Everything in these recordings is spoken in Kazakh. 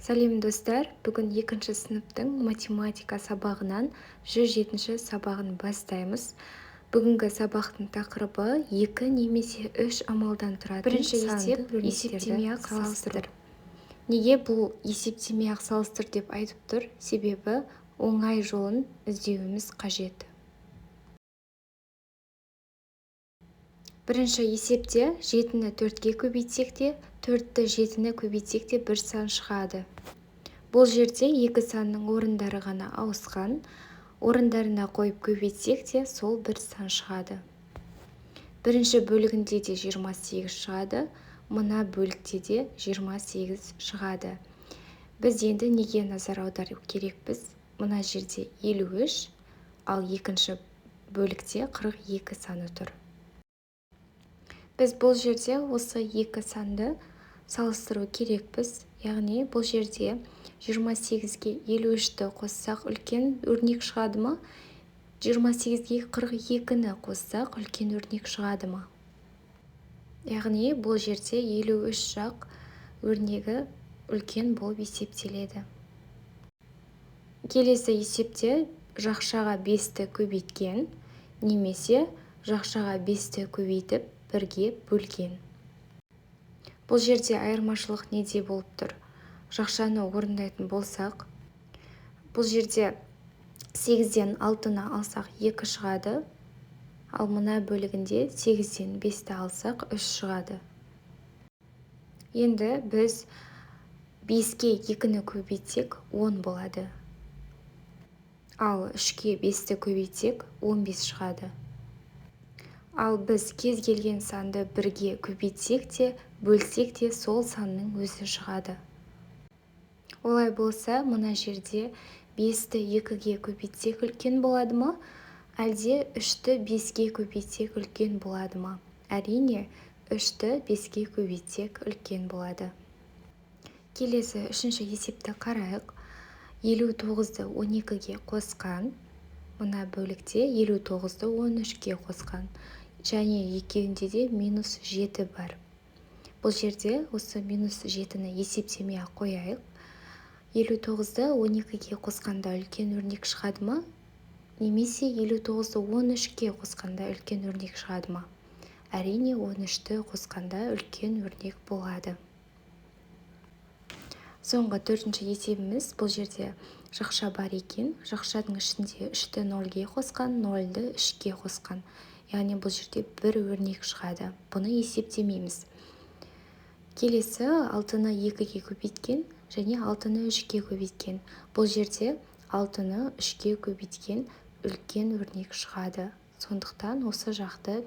Сәлем, достар! Бүгін екінші сыныптың математика сабағынан 107 сабағын бастаймыз. Бүгінгі сабақтың тақырыбы: екі немесе үш амалдан тұратын Бірінші санды есеп: өрнектерді есептемей-ақ салыстыру. салыстыр. Неге бұл есептемей-ақ салыстыр деп айтып тұр? Себебі оңай жолын іздеуіміз қажет. Бірінші есепте жетіні төртке көбейтсек те, төртті жетіні көбейтсек те, бір сан шығады. Бұл жерде екі санның орындары ғана ауысқан. Орындарына қойып көбейтсек те, сол бір сан шығады. Бірінші бөлігінде де 28 шығады, мына бөлікте де 28 шығады. Біз енді неге назар аудару керекпіз? Мына жерде 53, ал екінші бөлікте 42 саны тұр. Біз бұл жерде осы екі санды салыстыру керекпіз. Яғни бұл жерде 28-ге 53-ті қоссақ, үлкен өрнек шығады ма? 28-ге 42-ні қоссақ, үлкен өрнек шығады ма? Яғни бұл жерде 53 жақ өрнегі үлкен болып есептеледі. Келесі есепте жақшаға 5-ті көбейткен немесе жақшаға 5-ті көбейтіп, бірге бөлген. Бұл жерде айырмашылық неде болып тұр? Жақшаны орындайтын болсақ, бұл жерде 8-ден 6-ны алсақ, 2 шығады, ал мына бөлігінде 8-ден 5-ті алсақ, 3 шығады. Енді біз 5-ке 2-ні көбейтсек, 10 болады, ал 3-ке 5-ті көбейтсек, 15 шығады. Ал біз кез келген санды бірге көбейтсек те, бөлсек те, сол санның өзі шығады. Олай болса, мына жерде 5-ті 2-ге көбейтсек үлкен болады ма, әлде 3-ті 5-ке көбейтсек үлкен болады ма? Әрине, 3-ті 5-ке көбейтсек үлкен болады. Келесі үшінші есепті қарайық. 59-ды 12-ге қосқан, мына бөлікте 59-ды 13-ке қосқан және екеуінде де минус 7 бар. Бұл жерде осы минус 7-ні есептемей-ақ қояйық. 59-ды 12-ге қосқанда үлкен өрнек шығады ма, немесе 59-ды 13-ке қосқанда үлкен өрнек шығады ма? Әрине, 13-ті қосқанда үлкен өрнек болады. Соңғы төртінші есебіміз: бұл жерде жақша бар екен. Жақшаның ішінде үшті нөлге қосқан, нөлді үшке қосқан, яғни бұл жерде бір өрнек шығады. Бұны есептемейміз. Келесі алтыны екіге көбейткен және алтыны үшке көбейткен. Бұл жерде алтыны үшке көбейткен үлкен өрнек шығады, сондықтан осы жақты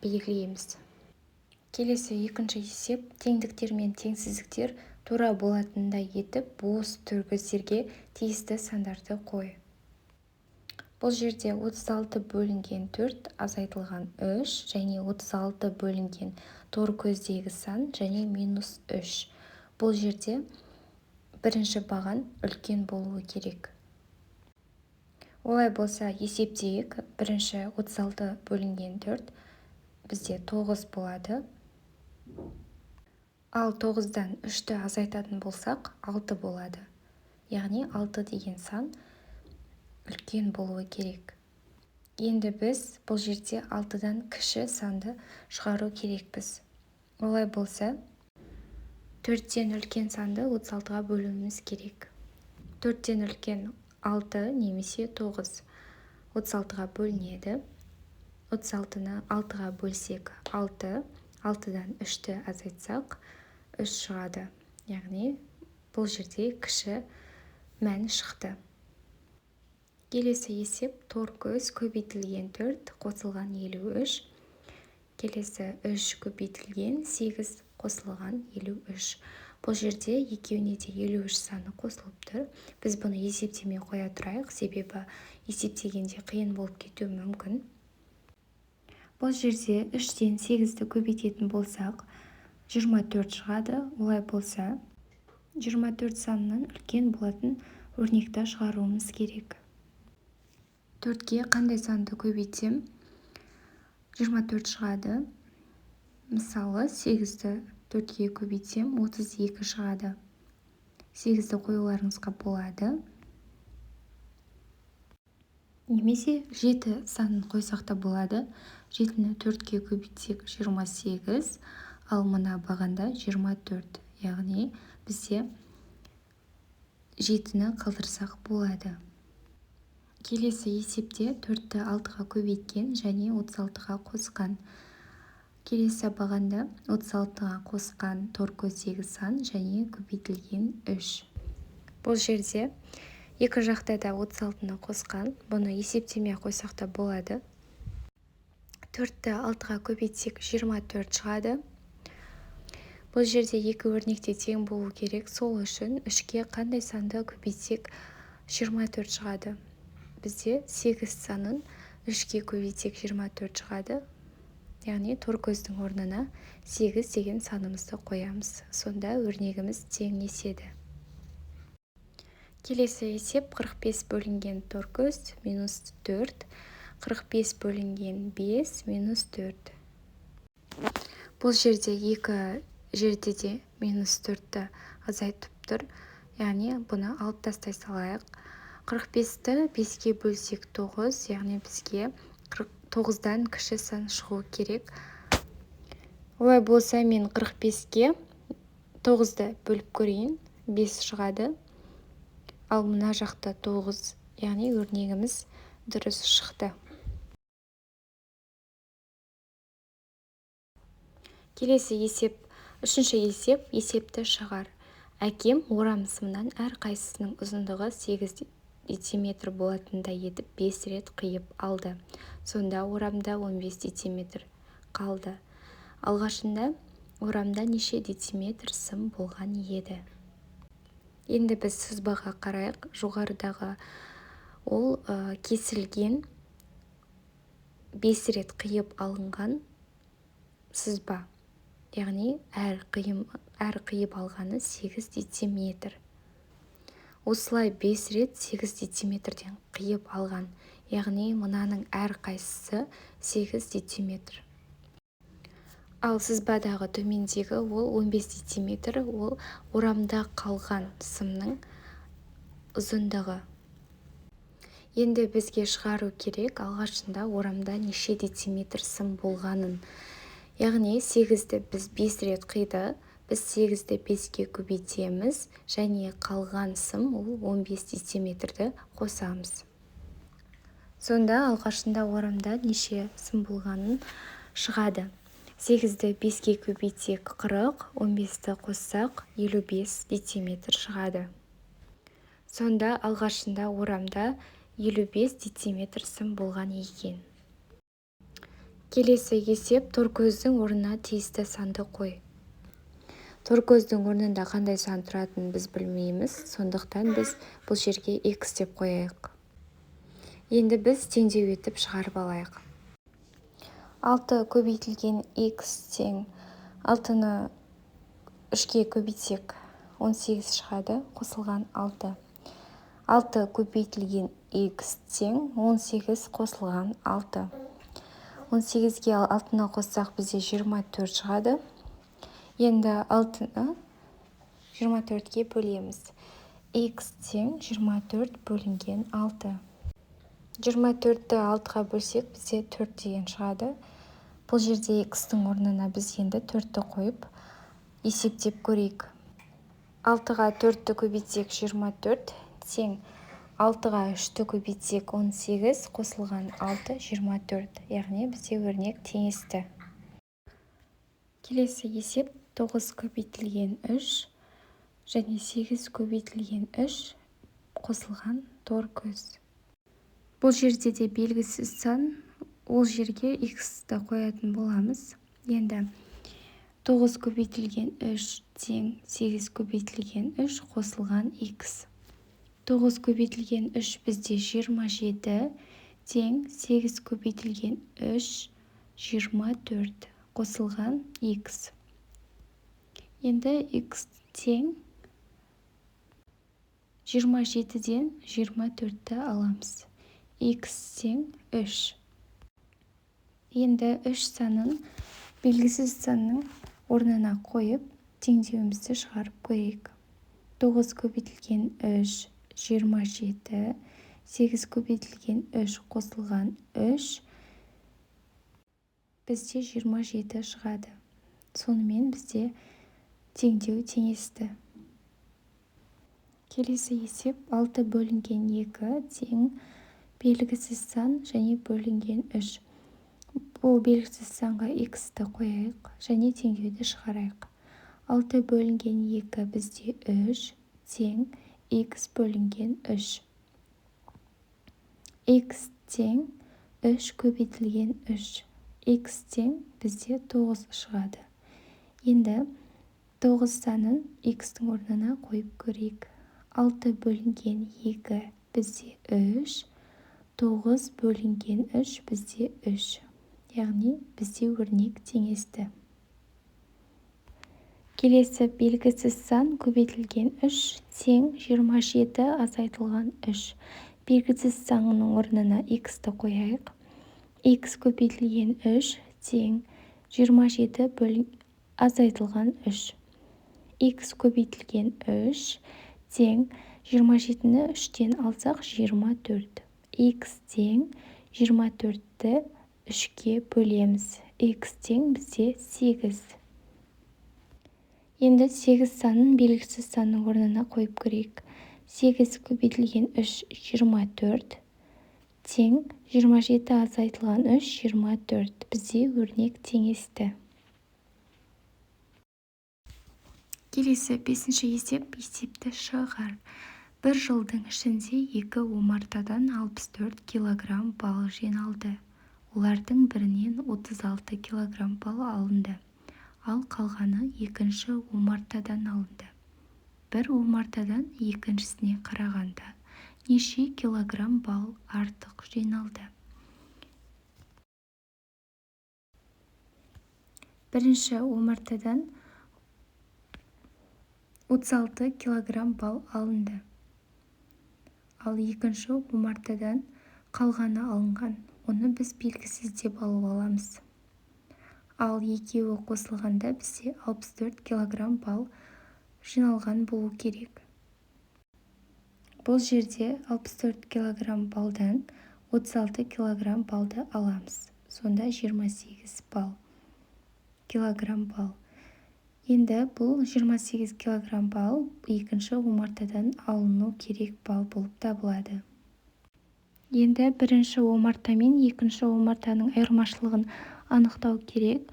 белгілейміз. Келесі екінші есеп: теңдіктер мен теңсіздіктер тура болатындай етіп бос торкөздерге тиісті сандарды қой. Бұл жерде 36 бөлінген 4 азайтылған 3 және 36 бөлінген тор көздегі сан және минус 3. Бұл жерде бірінші баған үлкен болуы керек. Олай болса, есептейік. Бірінші 36 бөлінген 4 бізде 9 болады. Ал 9-дан 3-ті азайтатын болсақ, 6 болады. Яғни 6 деген сан үлкен болуы керек. Енді біз бұл жерде 6-дан кіші санды шығару керекпіз. Олай болса, 4-тен үлкен санды 36-ға бөлуіміз керек. 4-тен үлкен 6 немесе 9 36-ға бөлінеді. 36-ны 6-ға бөлсек, 6, 6-дан 3-ті азайтсақ, 3 шығады. Яғни бұл жерде кіші мән шықты. Келесі есеп: торкөз көбейтілген 4 қосылған 53, келесі 3 көбейтілген 8 қосылған 53. Бұл жерде екеуіне де 53 саны қосылып тұр. Біз бұны есептемей қоя тұрайық, себебі есептегенде қиын болып кетуі мүмкін. Бұл жерде 3-тен 8-ді көбейтетін болсақ, 24 шығады. Олай болса, 24 санынан үлкен болатын өрнекті шығаруымыз керек. 4-ке қандай санды көбейтсем, 24 шығады? Мысалы, 8-ді 4-ке көбейтсем, 32 шығады. 8-ді қоюларыңызға болады. Немесе 7 санын қойсақ та болады. 7-ні 4-ке көбейтсек 28, ал мына бағанда 24. Яғни бізде 7-ні қалдырсақ болады. Келесі есепте 4-ті 6-ға көбейткен және 36-ға қосқан. Келесі бағанда 36-ға қосқан торкөздегі сан және көбейтілген 3. Бұл жерде екі жақта да 36-ны қосқан. Бұны есептемей қойсақ та болады. 4-ті 6-ға көбейтсек 24 шығады. Бұл жерде екі өрнекте тең болу керек. Сол үшін 3-ке қандай санды көбейтсек 24 шығады. Бізде 8 санын 3-ке көбейтсек 24 шығады. Яғни торкөздің орнына 8 деген санымызды қоямыз. Сонда өрнегіміз теңеседі. Келесі есеп 45 бөлінген торкөз минус 4, 45 бөлінген 5 минус 4. Бұл жерде екі жерде де минус 4-ті азайтып тұр. Яғни бұны алып тастай салайық. 45-ті 5-ке бөлсек 9, яғни бізге 9-дан кіші сан шығу керек. Олай болса мен 45-ке 9-ды бөліп көрейін, 5 шығады. Ал мына жақта 9, яғни өрнегіміз дұрыс шықты. Келесі есеп, үшінші есеп, есепті шығар. Әкем орам сымнан әр қайсысының ұзындығы 8 дециметр болатындай етіп 5 рет қиып алды. Сонда орамда 15 дециметр қалды. Алғашында орамда неше дециметр сым болған еді? Енді біз сызбаға қарайық. Жоғарыдағы ол кесілген 5 рет қиып алынған сызба. Яғни әр қиып алғаны 8 дециметр. Осылай 5 рет 8 дециметрден қиып алған. Яғни мынаның әр қайсысы 8 дециметр. Ал сызбадағы төмендегі ол 15 дециметр, ол орамда қалған сымның ұзындығы. Енді бізге шығару керек алғашында орамда неше дециметр сым болғанын. Яғни 8-ді біз 5 рет қиды, біз 8-ді 5-ке көбейтеміз және қалған сым ол 15 дециметрді қосамыз. Сонда алғашында орамда неше сым болғанын шығады. 8-ді 5-ке көбейтсек 40, 15-ті қоссақ 55 дециметр шығады. Сонда алғашында орамда 55 дециметр сым болған екен. Келесі есеп торкөздің орнына тиісті санды қой. Торкөздің орнында қандай сан тұратынын біз білмейміз, сондықтан біз бұл жерге x деп қояйық. Енді біз теңдеу етіп шығарып алайық. 6 көбейтілген x тең 6-ны 3-ке көбейтсек 18 шығады, қосылған 6. 6 көбейтілген x тең 18 қосылған 6. 18-ге 6-ны қоссақ бізде 24 шығады. Енді 6-ны 24-ке бөлеміз. X тең 24 бөлінген 6. 24-ті 6-ға бөлсек бізде 4 деген шығады. Бұл жерде x-тің орнына біз енді 4-ті қойып есептеп көрейік. 6-ға 4-ті көбейтсек 24 тең 6-ға 3-ті көбейтсек 18 қосылған 6 24. Яғни бізде өрнек теңесті. Келесі есеп 9 көбейтілген 3 және 8 көбейтілген 3 қосылған торкөз. Бұл жерде де белгісіз сан, ол жерге x-ті қоятын боламыз. Енді 9 көбейтілген 3 тең 8 көбейтілген 3 қосылған x. 9 көбейтілген 3 бізде 27 тең 8 көбейтілген 3 24 қосылған x. Енді x тең 27-ден 24-ті аламыз. X тең 3. Енді 3 санын белгісіз санның орнына қойып теңдеуімізді шығарып көрейік. 9 көбейтілген 3, 27. 8 көбейтілген 3 қосылған 3, бізде 27 шығады. Сонымен бізде теңдеу теңесті. Келесі есеп 6 бөлінген 2 тең белгісіз сан және бөлінген 3. Бұл белгісіз санға x-ті қояйық және теңдеуді шығарайық. 6 бөлінген 2 бізде 3 тең x бөлінген 3. X тең 3 көбейтілген 3. X тең бізде 9 шығады. Енді 9 санын x-тің орнына қойып көрейік. 6 бөлінген 2 бізде 3, 9 бөлінген 3 бізде 3. Яғни бізде өрнек теңесті. Келесі белгісіз сан көбейтілген 3 тең 27 азайтылған 3. Белгісіз санның орнына x-ті қояйық. X көбейтілген 3 тең 27 азайтылған 3. X көбейтілген 3 тең 27-ні 3-тен алсақ 24. X тең 24-ті 3-ке бөлеміз. X тең бізде 8. Енді 8 санын белгісіз санның орнына қойып көрейік. 8 көбейтілген 3, 24 тең 27 азайтылған 3, 24. Бізде өрнек теңесті. Келесі 5-ші есеп, есепті шығар. Бір жылдың ішінде 2 омартадан 64 килограмм бал жиналды. Олардың бірінен 36 килограмм бал алынды, ал қалғаны екінші омартадан алынды. Бір омартадан екіншісіне қарағанда неше килограмм бал артық жиналды? Бірінші омартадан 36 килограмм бал алынды, ал екінші омартадан қалғаны алынған. Оны біз белгісіз деп алып аламыз. Ал екеуі қосылғанда бізде 64 килограмм бал жиналған болу керек. Бұл жерде 64 килограмм балдан 36 килограмм балды аламыз. Сонда 28 бал, килограмм бал. Енді бұл 28 килограмм бал екінші омартадан алыну керек бал болып табылады. Енді бірінші омарта мен екінші омартаның айырмашылығын анықтау керек.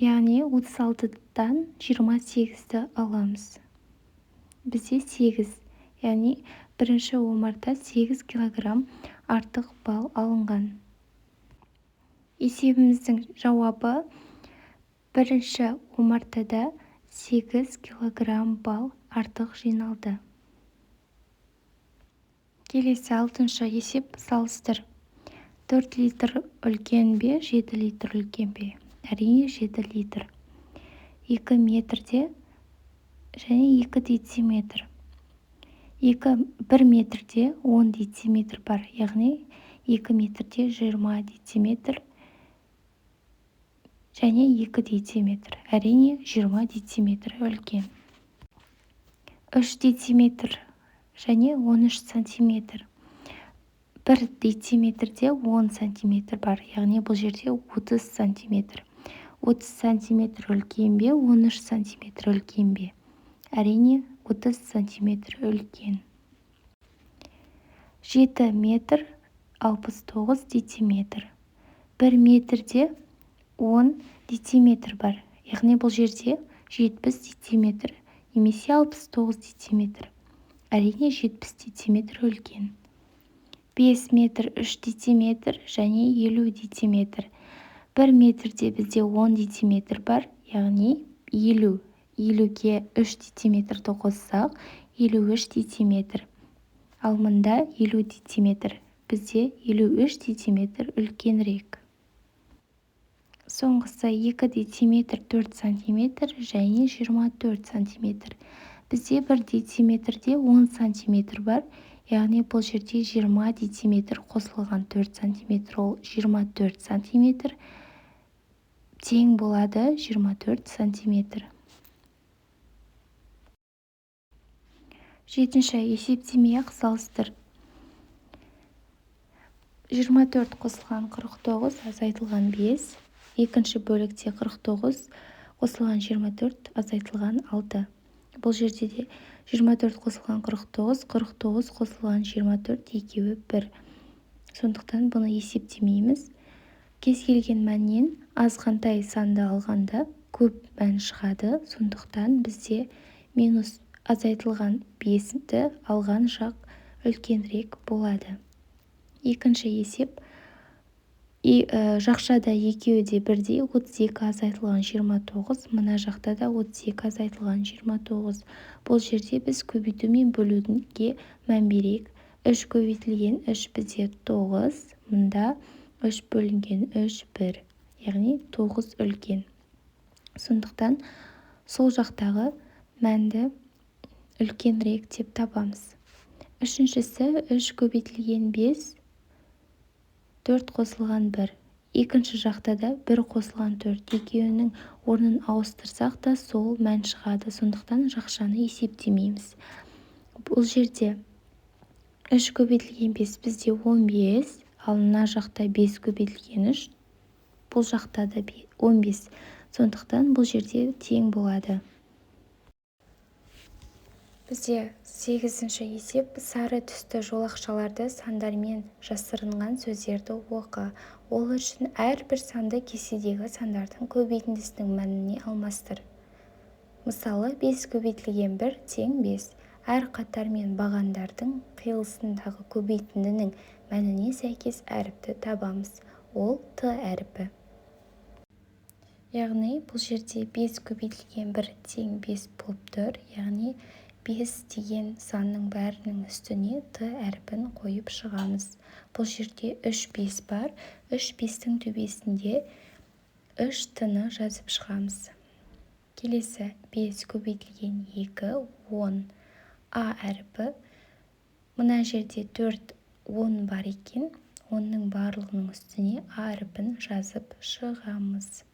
Яғни 36-дан 28-ді аламыз. Бізде 8, яғни бірінші омарта 8 килограмм артық бал алынған. Есебіміздің жауабы: бірінші омартада 8 килограмм бал артық жиналды. Келесі 6-шы есеп, салыстыр. 4 литр үлкен бе, 7 литр үлкен бе? Әрине 7 литр. 2 метрде және 2 дециметр. 1 метрде 10 дециметр бар, яғни 2 метрде 20 дециметр және 2 дециметр. Әрине 20 дециметр үлкен. 3 дециметр және 13 сантиметр. 1 дециметрде 10 сантиметр бар, яғни бұл жерде 30 сантиметр. 30 сантиметр үлкен бе, 13 сантиметр үлкен бе? Әрине 30 сантиметр үлкен. 7 метр 69 дециметр. 1 метрде 10 дециметр бар, яғни бұл жерде 70 дециметр немесе 69 дециметр. Әрине 70 дециметр үлкен. 5 метр 3 дециметр және 50 дециметр. 1 метрде бізде 10 дециметр бар, яғни 50. 50-ге 3 дециметрді қоссақ, 53 дециметр. Ал мында 50 дециметр. Бізде 53 дециметр үлкенірек. Соңғысы 2 дециметр 4 сантиметр және 24 сантиметр. Бізде 1 дециметрде 10 сантиметр бар, яғни бұл жерде 20 дециметр қосылған 4 сантиметр, ол 24 сантиметр тең болады 24 сантиметр. Жетінші, есептемей-ақ салыстыр. 24 қосылған 49 азайтылған 5. Екінші бөлікте 49 қосылған 24 азайтылған 6. Бұл жерде де 24 қосылған 49, 49 қосылған 24 екеуі бір. Сондықтан бұны есептемейміз. Кез келген мәннен азғантай санды алғанда көп мән шығады. Сондықтан бізде минус азайтылған 5-ті алған жақ үлкенірек болады. Екінші есеп. Жақшада екеуі де бірдей, 32 азайтылған 29, мына жақта да 32 азайтылған 29. Бұл жерде біз көбейту мен бөлуге мән берейік. 3 көбейтілген 3 бізде 9, мында 3 бөлінген 3 1, яғни 9 үлкен. Сондықтан сол жақтағы мәнді үлкенірек деп табамыз. Үшіншісі 3 көбейтілген 5, 4 қосылған 1. Екінші жақта да 1 қосылған 4. Екеуінің орнын ауыстырсақ та сол мән шығады. Сондықтан жақшаны есептемейміз. Бұл жерде 3 көбейтілген 5 бізде 15, ал мына жақта 5 көбейтілген 3, бұл жақта да 15. Сондықтан бұл жерде тең болады. Бізде 8-ші есеп. Сары түсті жолақшаларды сандармен жасырынған сөздерді оқы. Ол үшін әрбір санды кестедегі сандардың көбейтіндісінің мәніне алмастыр. Мысалы, 5 көбейтілген 1 тең 5. Әр қатар мен бағандардың қиылысындағы көбейтіндінің мәніне сәйкес әріпті табамыз. Ол Т әрпі. Яғни бұл жерде 5 көбейтілген 1 тең 5 болып тұр. Яғни 5 деген санның бәрінің үстіне Т әрпін қойып шығамыз. Бұл жерде 3 5 бар. 3 5-тің төбесінде 3 Т-ны жазып шығамыз. Келесі 5 көбейтілген 2 10. А әрпі. Мына жерде 4 10 бар екен. 10-ның барлығының үстіне А әрпін жазып шығамыз.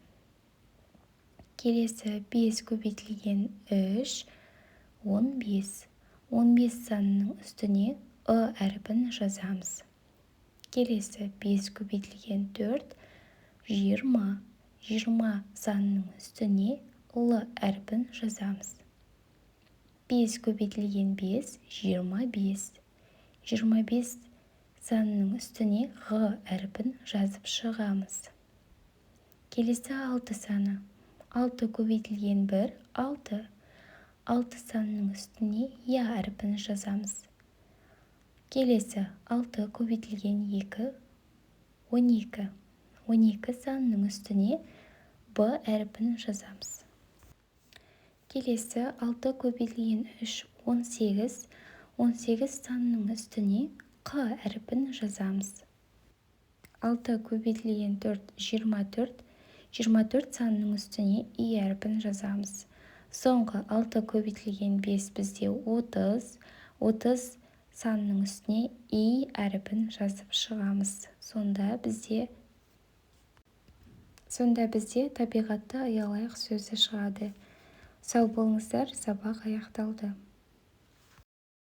Келесі 5 көбейтілген 3 15. 15 санының үстіне Ы әрпін жазамыз. Келесі 5 көбейтілген 4 20. 20 санының үстіне Л әрпін жазамыз. 5 көбейтілген 5 25. 25 санының үстіне Ғ әрпін жазып шығамыз. Келесі 6 саны. 6 көбейтілген 1 6. 6 санының үстіне Я әрпін жазамыз. Келесі 6 көбейтілген 2 12. 12 санының үстіне Б әрпін жазамыз. Келесі 6 көбейтілген 3 18. 18 санының үстіне Қ әрпін жазамыз. 6 көбейтілген 4 24. 24 санының үстіне И әрпін жазамыз. Соңғы 6 көбейтілген 5 бізде 30. 30 санының үстіне И әрпін жазып шығамыз. Сонда бізде табиғатты аялайық сөзі шығады. Сау болыңыздар, сабақ аяқталды.